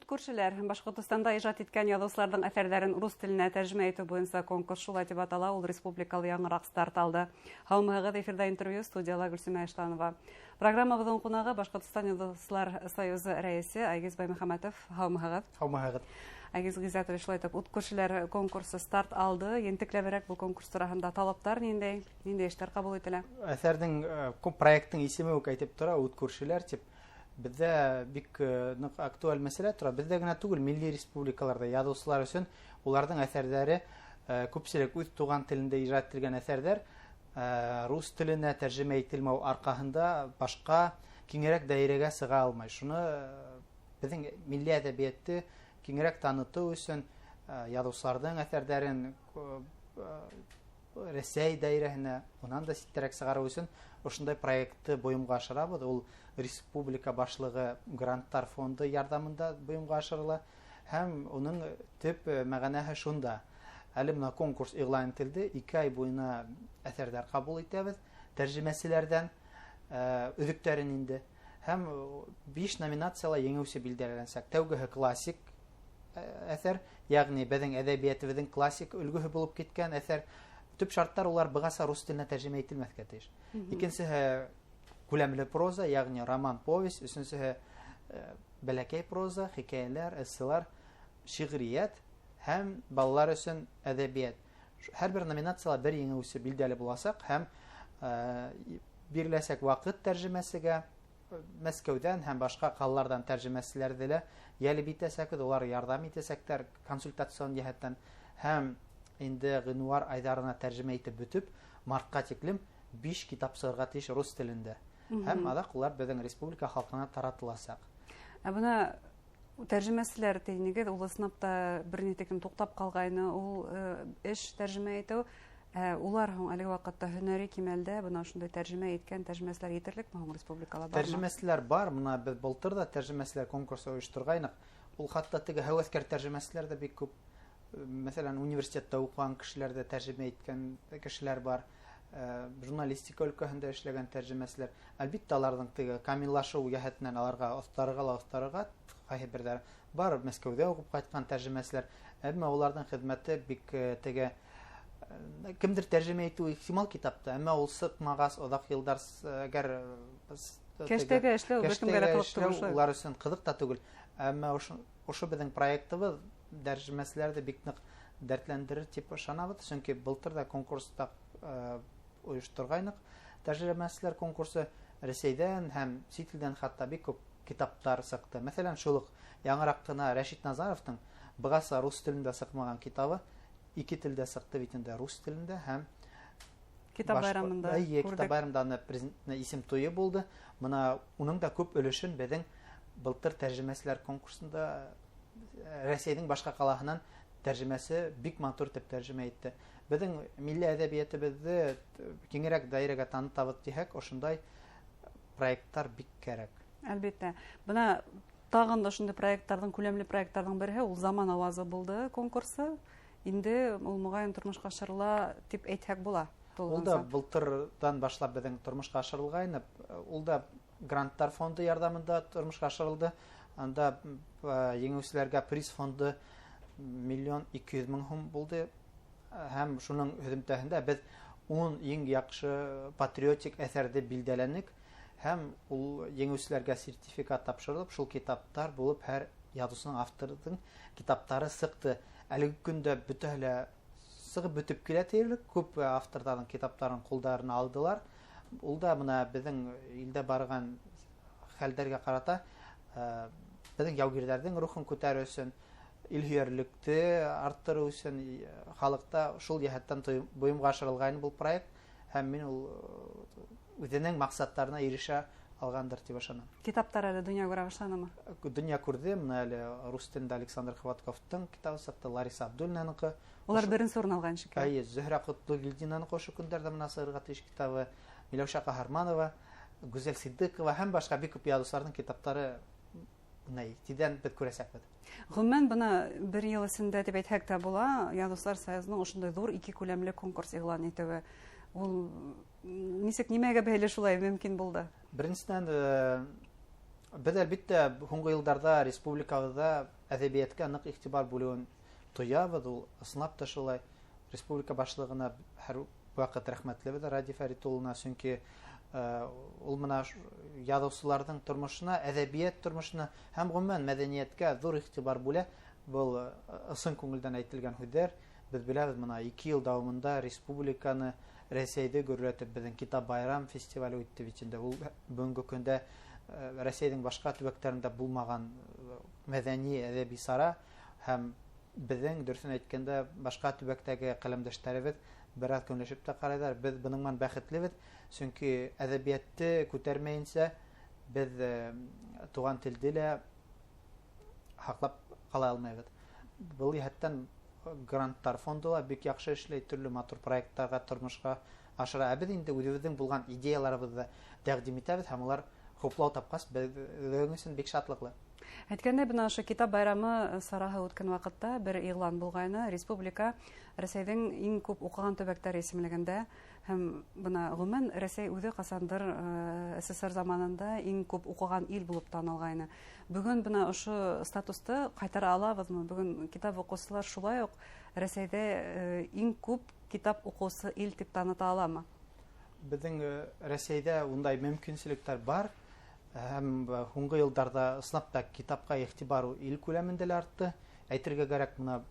Ут күршеләр Башҡортостанда ижад иткән яҙыусыларҙың әҫәрҙәрен рус теленә тәржемә итеү буйынса конкурс шулай тип атала, ул республикала яңыраҡ старт алды. Һаумыһығыҙ, эфирҙа интервью, студияла Гөлсимә Иштанова. Программабыҙҙың ҡунағы Башҡортостан Яҙыусылар союзы рәйесе Айгиз Баймөхәмәтов. Һаумыһығыҙ. Һаумыһығыҙ. Айгиз Ғиззәтович, шулай итеп, ут күршеләр конкурсы старт алды. Ентекләберәк был конкурс тураһында талаптар ниндәй, ниндәй эштәр ҡабул ителә? Әҫәрҙең проекттың исеме үк әйтеп тора, ут күршеләр тип. Беҙҙә бик ныҡ актуаль мәсьәлә тора. Беҙҙә генә түгел, милли республикаларҙа яҙыусылар өсөн уларҙың әҫәрҙәре, күпселек үҙ туған телендә ижад ителгән әҫәрҙәр, рус теленә тәржемә ителмәү арҡаһында башҡа киңерәк даирәгә сыға алмай. Шуны беҙҙең милли әҙәбиәтте киңерәк танытыу өсөн, яҙыусыларҙың әҫәрҙәрен, Рәсәй даирәһенә, унан да ситтәрәк сығарыу өсөн ошондай проектты бойомға ашырабыҙ. Ул республика башлығы гранттар фонды ярҙамында бойомға ашырыла һәм уның төп мәғәнәһе шунда. Әле бына конкурс иғлан ителде, 2 ай буйына әҫәрҙәр ҡабул итәбеҙ тәржемәселәрҙән, өҙөктәрен инде. Һәм 5 номинацияла еңеүсе билдәләнсәк. Тәүгеһе классик әҫәр, йәғни беҙҙең әҙәбиәтебеҙҙең классик өлгөһө булып киткән әҫәр. Төп шарттар улар бығаса рус теленә тәржемә ителмәҫкә тейеш. Икенсеһе күләмле проза, йәғни роман, повесть. Өсөнсөһө бәләкәй проза, хикәйәләр, эсселар, шиғриәт һәм балалар өсөн әҙәбиәт. Һәр бер номинацияла бер еңеүсе билдәле буласаҡ һәм биреләсәк ваҡыт тәржемәсегә Мәскәүҙән һәм башҡа ҡалаларҙан тәржемәселәрҙе лә йәлеп итәсәкбеҙ, улар ярҙам итәсәктәр консультацион йәһәттән. Һәм инде ғинуар айҙарына тәржемә итеп бөтөп, мартҡа тиклем 5 китап сығырға тейеш рус телендә. Һәм аҙаҡ улар беҙҙең республика халҡына таратыласаҡ. Ә бына тәржемәселәр тинегеҙ, ул ысынлап та бер ни тиклем туҡтап ҡалғайны, ул эш тәржемә итеү. Улар һуң әлеге ваҡытта һөнәри кимәлдә бына ошондай тәржемә иткән тәржемәселәр етерлекме һуң республикала бармы? Тәржемәселәр бар. Бына беҙ былтыр ҙа тәржемәселәр конкурсы ойошторғайныҡ. Ул хатта теге һәүәҫкәр тәржемәселәр ҙә бик күп. Мәҫәлән, университетта уҡыған кешеләр ҙә тәржемә иткән кешеләр бар. Журналистика өлкәһендә эшләгән тәржемәселәр. Әлбиттә, аларҙың теге камиллашыу йәһәтенән аларға оҫтарырға ла оҫтарырға ҡайһы берҙәре бар. Мәскәүҙә уҡып ҡайтҡан тәржемәселәр. Әммә уларҙың хеҙмәте бик теге, кемдер тәржемә итеү ихтимал китапты, әммә ул сыҡмағас оҙаҡ йылдар әгәр, теге Кәштәгә эшләү бер кемгә лә кәштәгә ҡыҙыҡ түгел эшләү шулай. улар өсөн ҡыҙыҡ та түгел. Әммә ошо беҙҙең проектыбыҙ тәржемәселәрҙе бик ныҡ дәртләндерер тип ышанабыҙ, сөнки былтыр ҙа конкурста, ойошторғайныҡ. Тәржемәселәр конкурсы Рәсәйҙән һәм сит илдән хатта бик күп китаптар сыҡты. Мәҫәлән, шул уҡ яңыраҡ ҡына Рәшит Назаровтың бығаса рус телендә сыҡмаған китабы 2 телдә сыҡты бит инде, рус телендә һәм Китап байрамында Эйе, күрҙек. китап байрамында аны президент исем туйы булды. Бына уның да күп өлөшөн беҙҙең былтыр тәржемәселәр конкурсында Рәсәйҙең башҡа ҡалаһынан тәржемәсе бик матур итеп тәржемә итте. Беҙҙең милли әҙәбиәтебеҙҙе киңерәк даирәгә танытабыҙ тиһәк, ошондай проекттар бик кәрәк. Әлбиттә. Бына тағын да ошондай проекттарҙың, күләмле проекттарҙың береһе ул Заман ауазы булды конкурсы. Инде ул моғайын тормошҡа ашырыла тип әйтһәк була. Ул да былтырҙан башлап беҙҙең тормошҡа ашырылғайны. Ул да гранттар фонды ярҙамында тормошҡа ашырылды. Анда еңеүселәргә приз фонды 1 200 000 һум булды. Һәм шуның һөҙөмтәһендә беҙ 10 иң яҡшы патриотик әҫәрҙе билдәләнек. Һәм ул еңеүселәргә сертификат тапшырылып, шул китаптар булып һәр яҙыусының, авторҙың китаптары сыҡты. Әлеге көндә бөтәһе лә сығып бөтөп килә тиерлек. Күп авторҙарҙың китаптарын ҡулдарына алдылар. Ул да бына беҙҙең илдә барған хәлдәргә ҡарата, беҙҙең яугирҙәрҙең рухын күтәреү өсөн, илһөйәрлекте арттырыу өсөн халыҡта шул йәһәттән бойомға ашырылғайны был проект. Һәм мин ул үҙенең маҡсаттарына ирешә алғандыр тип ышанам. Китаптар әле донъя күрә башланымы? Донъя күрҙе. Бына әле рус телендә Александр Хватковтың китабы сыҡты, Лариса Абдуллинаныҡы. Улар беренсе урын алған шикелле. Әйе, Зөһрә Ҡотлогилдинаныҡы ошо көндәрҙә бына сығырға тейеш китабы, Миләүшә Ҡаһарманова, Гүзәл Сиддиҡова һәм башҡа бик күп яҙыусыларҙың китаптары бына тиҙҙән беҙ күрәсәкбеҙ. Ғөмүмән, бына бер йыл эсендә тип әйтһәк тә була, Яҙыусылар союзының ошондай ҙур ике күләмле конкурс иғлан итеүе. Ул нисек, нимәгә бәйле шулай мөмкин булды? Беренсенән, Беҙ, әлбиттә, һуңғы йылдарҙа республикабыҙҙа әҙәбиәткә ныҡ иғтибар бүлеүен тоябыҙ, ул ысынлап та шулай. Республика башлығына һәр ваҡыт рәхмәтлебеҙ, Радий Фәрит улына, сөнки ул мына яҙыусыларҙың тормошона, әҙәбиәт тормошона һәм ғөмүмән мәҙәниәткә ҙур иғтибар бүлә. Был ысын күңелдән әйтелгән һүҙҙәр. Беҙ беләбеҙ, мына 2 йыл дауамында республиканы, Рәсәйҙе гөрләтеп беҙҙең Китап байрам фестивале үтте бит инде. Ул бөгөнгө көндә Рәсәйҙең башҡа төбәктәрендә булмаған мәҙәни әҙәби сара, һәм беҙҙең, дөрөҫөн әйткәндә, башҡа төбәктәге ҡәләмдәштәребеҙ бер аҙ көнләшеп тә ҡарайҙар. Беҙ бының менән бәхетлебеҙ, сөнки әҙәбиәтте күтәрмәйенсә беҙ туған телде лә һаҡлап ҡала алмайбыҙ. Был йәһәттән гранттар фонды ла бик яҡшы эшләй, төрлө матур проекттарға тормошҡа ашыра. Ә беҙ инде үҙебеҙҙең булған идеяларыбыҙҙы тәҡдим итәбеҙ һәм улар хуплау тапҡас, беҙҙең өсөн бик шатлыҡлы. Әйткәндәй, бына ошо Китап байрамы сараһы үткән ваҡытта бер иғлан булғайны. Республика Рәсәйҙең иң күп уҡыған төбәктәре исемлегендә, һәм бына ғөмүмән Рәсәй үҙе ҡасандыр СССР заманында иң күп уҡыған ил булып танылғайны. Бөгөн бына ошо статусты ҡайтара алабыҙмы? Бөгөн китап уҡыусылар шулай уҡ Рәсәйҙә иң күп китап уҡыусы ил тип таныта аламы? Беҙҙең Рәсәйҙә ундай мөмкинселектәр бар. Һәм һуңғы йылдарҙа ысынлап та китапҡа иғтибар ил күләмендә лә артты. Әйтергә кәрәк, бына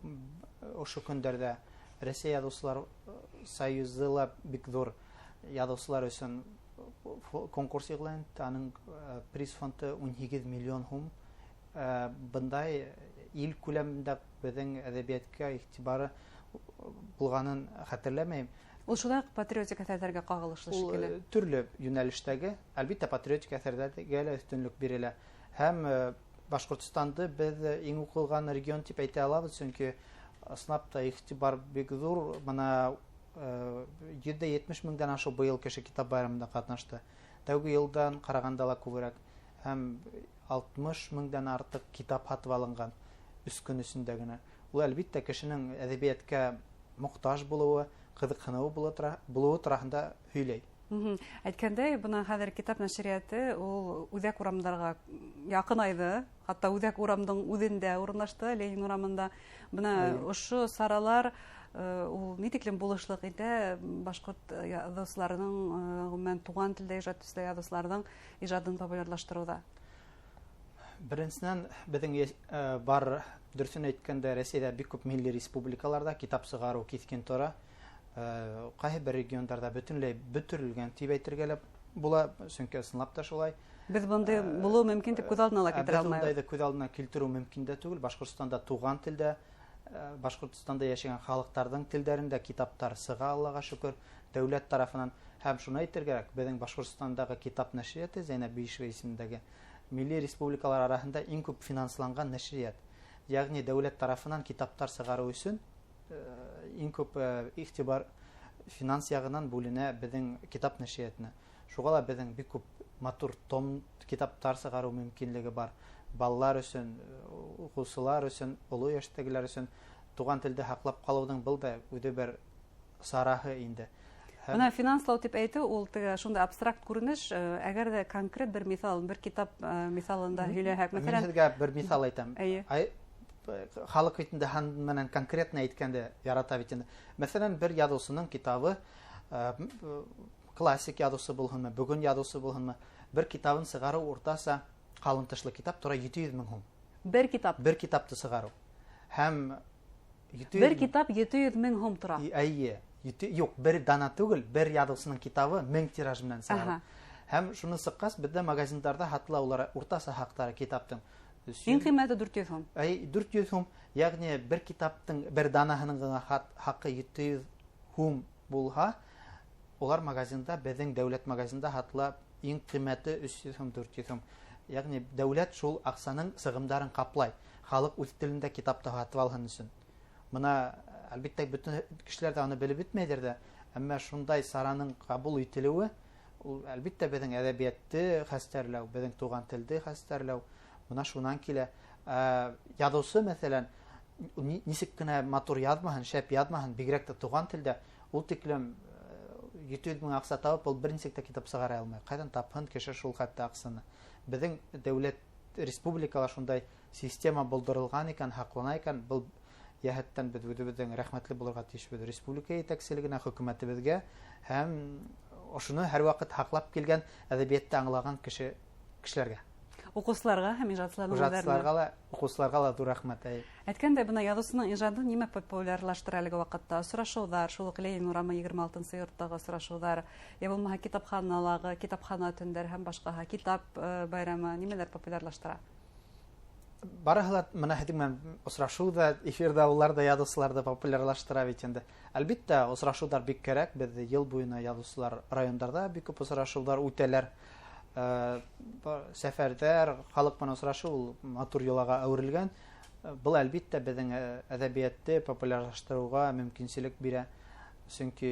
ошо көндәрҙә Рәсәй яҙыусылар союзы ла бик ҙур яҙыусылар өсөн конкурс иғлан итте. Аның приз фонды 18 миллион һум. Бындай ил күләмендә беҙҙең әҙәбиәткә иғтибары булғанын хәтерләмәйем. Ул шулай уҡ патриотик әҫәрҙәргә ҡағылышлы Ул, шикелле. Төрлө йүнәлештәге, әлбиттә, патриотик әҫәрҙәргә лә өҫтөнлөк бирелә. Һәм Башҡортостанды беҙ иң уҡылған регион тип әйтә алабыҙ, сөнки ысынлап та иғтибар бик ҙур. Бына 170 меңдән ашыу быйыл кеше Китап байрамында ҡатнашты. Тәүге йылдан ҡарағанда ла күберәк. Һәм 60 меңдән артыҡ китап һатып алынған өс көн эсендә генә. Ул әлбиттә кешенең әҙәбиәткә мохтаж булыуы, ҡыҙыҡһыныуы булыуы тураһында һөйләй. Әйткәндәй, бына хәҙер китап нәшриәте ул үҙәк урамдарға яҡынайҙы, хатта үҙәк урамдың үҙендә урынлашты, Ленин урамында. Бына ошо саралар ул ни тиклем булышлыҡ итә башҡорт яҙыусыларының, ғөмүмән туған телдә ижад итеүсе яҙыусыларҙың ижадын популярлаштырыуҙа? Беренсенән, беҙҙең бар, дөрөҫөн әйткәндә, Рәсәйҙә бик күп милли республикаларҙа китап сығарыу киҫкен тора. Ҡайһы бер региондарҙа бөтөнләй бөтөрөлгән тип әйтергә лә була, сөнки ысынлап та шулай. Беҙ бындай булыу мөмкин тип күҙ алдына ла килтерә Беҙ алмайбыҙ. ундайҙы күҙ алдына килтереү мөмкин дә түгел. Башҡортостанда туған телдә, Башҡортостанда йәшәгән халыҡтарҙың телдәрендә китаптар сыға, Аллаға шөкөр, дәүләт тарафынан. Һәм шуны әйтергә кәрәк, беҙҙең Башҡортостандағы китап нәшриәте Зәйнәб Биишева исемендәге милли республикалар араһында иң күп финансланған нәшриәт. Йәғни дәүләт тарафынан китаптар сығарыу өсөн иң күп иғтибар финанс яғынан бүленә беҙҙең китап нәшриәтенә. Шуға ла беҙҙең бик күп матур том китаптар сығарыу мөмкинлеге бар. Балалар өсөн, уҡыусылар өсөн, оло йәштәгеләр өсөн туған телде һаҡлап ҡалыуҙың был да үҙе бер сараһы инде. Һәм Бына финанслау тип әйтеү ул теге шундай абстракт күренеш, әгәр ҙә конкрет бер миҫал, бер китап миҫалында һөйләһәк, Мин мәҫәлән, һеҙгә бер миҫал әйтәм. Эйе. Ай, халыҡ бит инде һан менән конкретно әйткәнде ярата бит инде. Мәҫәлән, бер яҙыусының китабы, классик яҙыусы булһынмы, бөгөн яҙыусы булһынмы, бер китабын сығарыу уртаса ҡалын тышлы китап тора 700 мең һум. Бер китап. Бер китапты сығарыу. Һәм ете йөҙ Бер мең китап 700 мең һум тора. Эйе. Ете, юҡ, бер дана түгел, бер яҙыусының китабы 1000 тираж менән сығарыу. Һәм шуны сыҡҡас, беҙҙә магазиндарҙа һатыла улар уртаса хаҡтары китаптың. Өс Иң йөҙ ҡиммәте 400 һум. Әй, 400 һум, йәғни бер китаптың бер данаһының ғына хаҡы 700 һум булһа, улар магазинда, беҙҙең дәүләт магазинда һатыла иң ҡиммәте 300 һум, 400 һум. Йәғни дәүләт шул аҡсаның сығымдарын ҡаплай. Халыҡ үҙ телендә китапты һатып алһын өсөн. Бына, әлбиттә, бөтөн кешеләр ҙә аны белеп бөтмәйҙер ҙә, әммә шундай сараның ҡабул ителеүе, ул, әлбиттә, беҙҙең әҙәбиәтте хәстәрләү, беҙҙең туған телде хәстәрләү, бына шунан килә. Яҙыусы, мәҫәлән, нисек кенә матур яҙмаһын, шәп яҙмаһын, бигерәк тә туған телдә, ул тиклем 700 мең аҡса табып, ул бер нисек тә китап сығара алмай. Ҡайҙан тапһын кеше шул хәтта аҡсаны? Беҙҙең дәүләт республикала шундай система булдырылған икән, һаҡлана икән, был йәһәттән беҙ үҙебеҙҙең рәхмәтле булырға тейешбеҙ республика етәкселегенә, хөкүмәтебеҙгә һәм ошоно һәр ваҡыт һаҡлап килгән әҙәбиәтте аңлаған кешеләргә. Уҡыусыларға һәм ижадсыларҙың үҙҙәренә. Ижадсыларға ла, уҡыусыларға ла ҙур рәхмәт. Әйткәндәй, бына яҙыусының ижадын нимә популярлаштыра әлеге ваҡытта? Осрашыуҙар, шул уҡ Ленин урамы 26-нсы йорттағы осрашыуҙар, йә булмаһа китапханалағы, китапхана төндәр һәм башҡаһы, китап байрамы нимәләр популярлаштыра? Барыһы ла бына һеҙҙең менән осрашыу ҙа, эфирҙа улар ҙа яҙыусыларҙы популярлаштыра бит инде. Әлбиттә, осрашыуҙар бик кәрәк. Беҙ йыл буйына яҙыусылар райондарҙа бик күп осрашыуҙар үтәләр. Сәфәрҙәр, халыҡ менән осрашыу ул матур йолаға әүерелгән. Был әлбиттә беҙҙең әҙәбиәтте популярлаштырыуға мөмкинселек бирә. Сөнки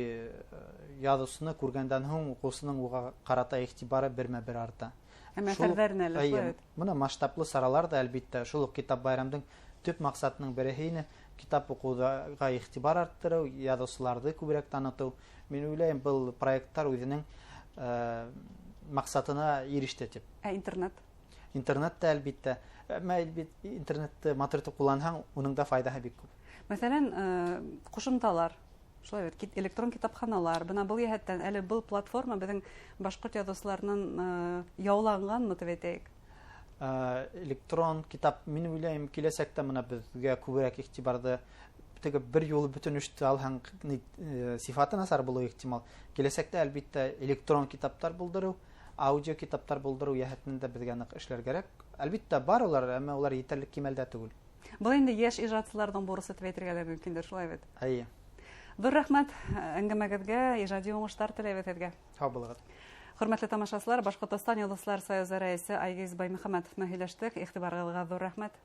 яҙыусыны күргәндән һуң уҡыусының уға ҡарата иғтибары бермә-бер арта. Әммә әҫәрҙәренә лә шулай бит. Бына масштаблы саралар ҙа әлбиттә шул уҡ китап байрамдың төп маҡсатының береһе ине. Китап уҡыуға иғтибар арттырыу, яҙыусыларҙы күберәк танытыу. Мин уйлайым, был проекттар үҙенең маҡсатына иреште тип. Ә интернет? Интернет тә әлбиттә. Әммә интернетты матур итеп ҡулланһаң, уның да файҙаһы бик күп. Мәҫәлән, ҡушымталар, шулай бит, электрон китапханалар. Бына был йәһәттән әле был платформа беҙҙең башҡорт яҙыусыларының яуланғанмы тип әйтәйек? Электрон китап, мин уйлайым, киләсәктә бына беҙгә күберәк иғтибарҙы теге бер юлы бөтөн эште алһаң, сифаты насар булыуы ихтимал. Киләсәктә әлбиттә электрон китаптар булдырыу, аудио китаптар булдырыу йәһәтендә беҙгә ныҡ эшләр кәрәк. Әлбиттә бар улар, әммә улар етерлек кимәлдә түгел. Был инде йәш ижадсыларҙың бурысы тип әйтергә лә мөмкиндер, шулай бит? Эйе. Ҙур рәхмәт әңгәмәгеҙгә, ижади уңыштар теләйбеҙ һеҙгә. Һау булығыҙ. Хөрмәтле тамашасылар, Башҡортостан Яҙыусылар Союзы рәйесе Айгиз Баймөхәмәтов менән һөйләштек. Иғтибарығыҙға ҙур рәхмәт.